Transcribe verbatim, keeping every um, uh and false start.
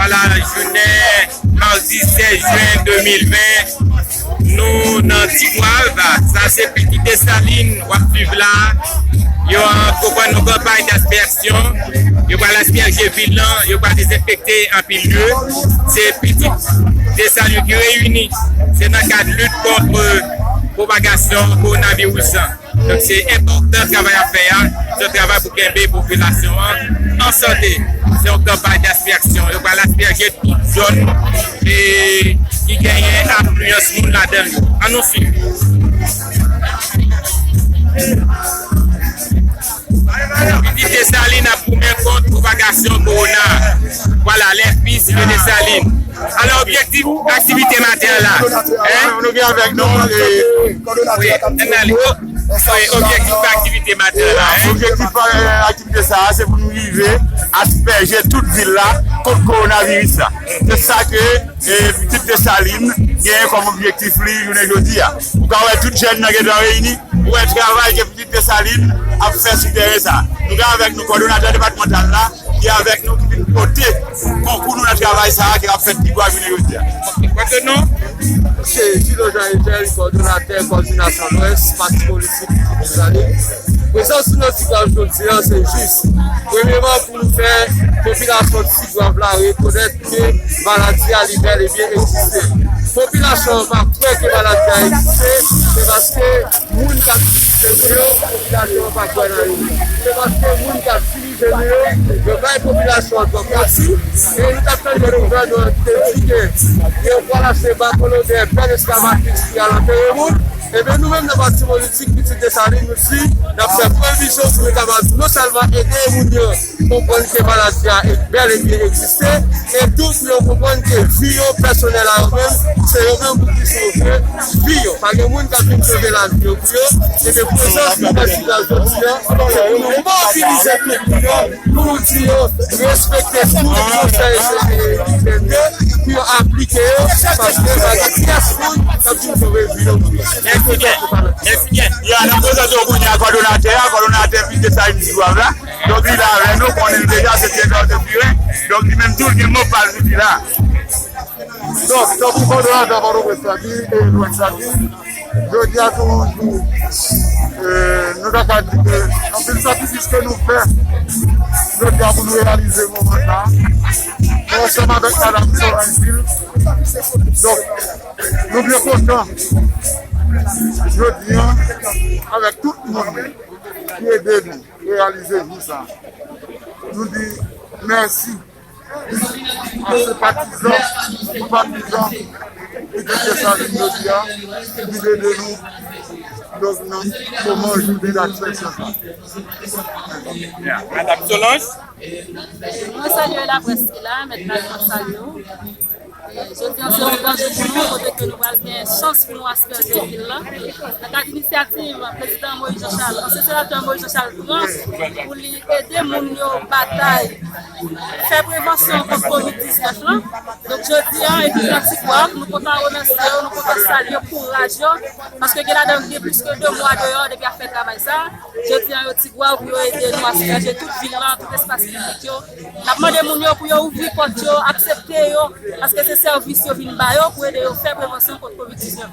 Ala jounen madi sèz jen de mil ven, nou nan Tigwav. Sa se pitit Desalin w ap swiv la. Yo antreprann yon kanpay daspèsyon. Yo pral aspèje vil lan, yo pral dezenfekte anpil lye. Se pitit Desalin ki reyini. Se nan kad lit kont pwopagasyon kowonaviris lan. Donk, se enpòtan travay y ap fè a. Se yon travay pou kenbe popilasyon an an sante. Se yon kanpay daspèsyon. Yo pral aspèje tout zòn e ki genyen afliyans moun ladan yo. Ann nou swiv. Pitit Desalin ap goumen kont pwopagasyon kowona. Vwala, les fils de Desalin. Alò, objektif aktivite maten an la, en? Nou gen avèk nou, e, wi, ann ale. Wi, objektif aktivite maten an la, en? Objektif, e, aktivite sa a, se pou nou rive aspèje tout vil la kont kowonaviris la. Se sa ke, e, pitit Desalin genyen kòm objektif li jounen jodi a. Ou ka wè tout jèn nan gentan reyini, ou wè travay ke pitit Desalin ap fè sou teren sa a. Nou gen avèk nou kòdonatè depatmantal la, ki avèk nou, ki vin pote konkou nou nan travay sa a ki ap fèt Tigwav jounen jodi a. Kote nou? Se Gino Jean Angel, kòdonatè kòdinasyon Lwès, pati politik Desalin. Prezans nou nan Tigwav jodi a, se jis, premyèman, pou nou fè popilasyon Tigwav la rekonèt ke maladi a li bèl e byen egziste. Popilasyon an pa kwè ke maladi a egziste, se paske moun k ap dirije nou yo, popilasyon an pa kwè nan yo. Se paske moun k ap dirije nou yo, yo bay popilasyon an twòp manti, e nou t ap tande gouvènman an ki te di ke yo pral achte bako lodè, pèl eskavatis pou y al antere moun. Ebyen, nou menm nan pati politik Pitit Desalin, nou di, n ap fè previzyon pou nou kapab non sèlman ede moun yo konprann ke maladi a e bèl e byen egziste, e tou pou yo konprann ke vi yo pèsonèl a yo menm, se yo menm pou ki sove vi yo. Pa gen moun k ap vin sove lavi yo pou yo. Ebyen, prezans nou nan sila jodi a, se pou nou mobilize tout moun yo, pou nou di yo respekte tout konsèy de, pou yo aplike yo, paske pa gen pyès moun k ap vin sove vi yo pou yo. Mèsi byen. Mèsi byen. Ya, n ap prezante w kounye a kòdonatè a, kòdonatè Pitit Desalin Tigwav la. Donk, li la avè nou, konnen l deja, se Pierre Dorte Firin. Donk, li menm tou, l gen mo pa l pou di la. Donk, tankou kòdonatè Pòtoprens la di, e Lwès la di, jodi a se yon jou, e, nou ta ka di ke anpil sakrifis ke nou fè jodi a pou nou reyalize moman sa a. Nou ansanm avèk madanm Solange Gilles. Donk, nou byen kontan jodi a avèk tout moun ki ede nou reyalize jou sa a. Nou di mèsi a senpatizan, senpatizan Pitit Desalin jodi a, ki vin ede nou, donk, nan moman jounen daspèsyon sa. Ya, Madanm Solange. Mwen salye laprès ki la, mèt la, mwen salye w. E, jodi a, se yon gran jou pou nou, kote ke nou pral gen chans pou nou aspèje vil lan. Nan kad inisyativ prezidan Moïse Jean Charles, ansyen senatè Moïse Jean Charles pran pou li ede moun yo batay, fè prevansyon kont kovid diznèf lan. Donk, jodi a, ekip nan Tigwav, nou kontan remèsye yo, nou kontan salye kouraj yo, paske gen ladan yo ki gen plis ke de mwa deyò depi y ap fè travay sa. Jodi a, yo Tigwav pou yo ede nou aspèje tout vil lan, tout espas piblik yo. N ap mande moun yo pou yo ouvri pòt yo, aksepte yo, paske se sèvis yo vin ba yo pou ede yo fè prevansyon kont kovid diznèf.